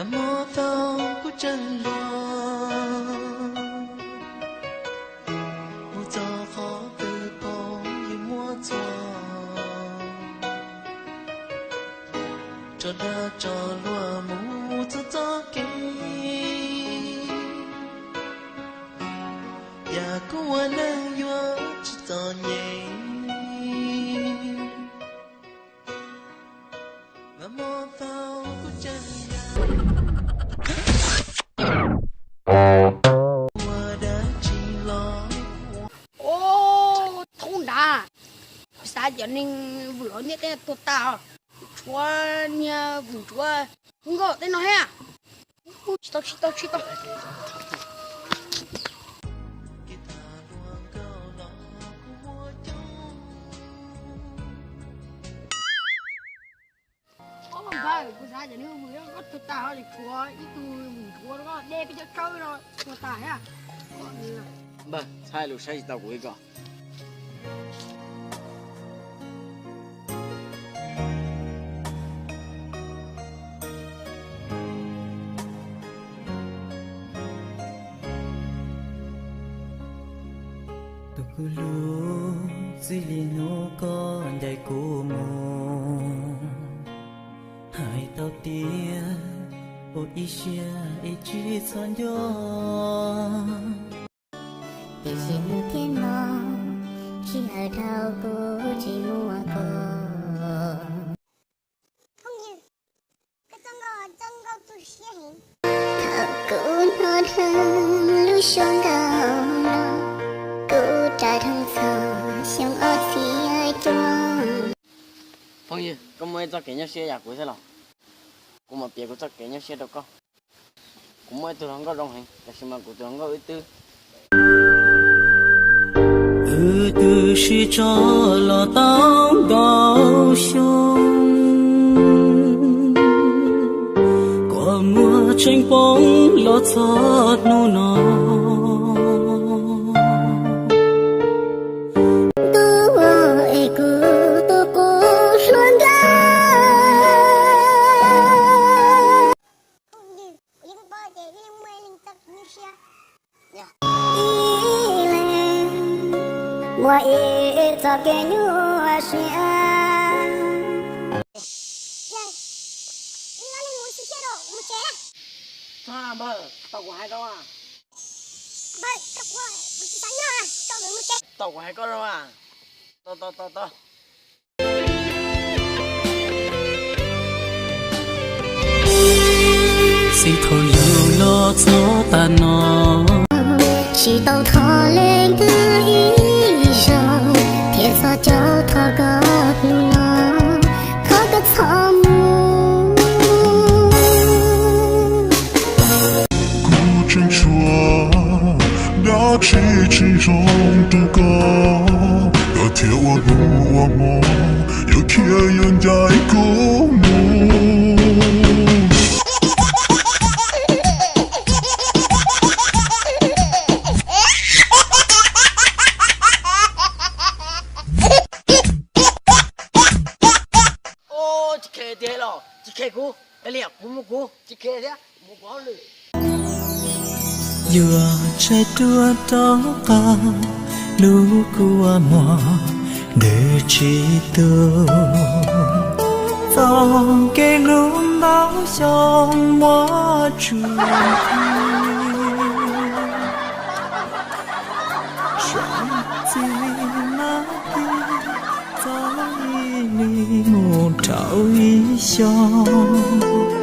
Mob tau kuv tseem hluas, mus txog qhov twg phooj ywg muab txuas, tso dag tso luag mus txog txoj kev, yam kuv ua neej yuav tsis txom nyem. Ua dab tsi los, ua dab tsi los. Au, thaub nrad, kuv xav cov neeg vwm hauv ntiaj teb tuag tag os. Tshuav niag vwm ntsuav nkauj tej no thiab. Tsis tau, tsis tau, tsis tau. Au, npawg, kuv xav cov neeg vwm nkauj tuag tag os, tshuav ib tug vwm ntsuav dej peb cov tsawb no tuag tag thiab. Npawg, txhais lus saib tsis tau kuv li ko. Tus kuv hlub, txij li hnub koj ncaim kuv mus, hais tau tias ua ib siab es tsis txhob nco. Tiam sis hnub thiab no, sij hawm dhau kuv tsis muaj koj. Phooj ywg, koj txoj nkauj, txoj nkauj tu siab heev. Thaum kuv hnov dheev lub suab nkauj no, kuv rais dheev txog xyoo ob txhiab cuaj. Phooj ywg, koj muaj ib txoj kev nyuaj siab yam kuv thiab los? Kuv mam piav kuv txoj kev nyuaj siab rau koj. Kuv muaj ib tug hluas nkauj zoo heev, tab sis mas kuv tus hluas nkauj wb twb, wb twb sib tso los tau ntau xyoo, kua muag tseem poob los txog hnub no. Ntuj es kuv tus qub hluas nkauj. Phooj ywg, kuv yeej paub tias wb yeej muaj ib leeg txoj kev nyuaj siab. Ib leeg muaj ib txoj kev nyuaj siab. Yog, wb ob leeg mus ua si thiab rau, mus tsev na. Txhob npawg, tau kuv hais rau. Npawg, kuv tsis xav nyob, tau kuv mus tsev. Tau kuv hais koj rau. Tau, tau, tau, tau. Txij thaum yug los txog tas no, tsis tau thov leej twg ib zaug, thiab txog caum thov koj hnub no, thov koj txhob mus. Kuv tseem tshuav dab tsi tseem zoo rau koj, koj thiaj ua hnub ua hmo yuav khiav yuav ncaim kuv mus. Tsis khe tiag los tsis khe kuv, kav liam kuv mus kuv tsis khe thiab mus kuv hauj lwm. Yuav tsaig duab rov qab lub kua muag ntws tsis tu, txoj kev hlub ntau xyoo muab tsuj, txij na txij txog ib hlis mus rau ib xyoos.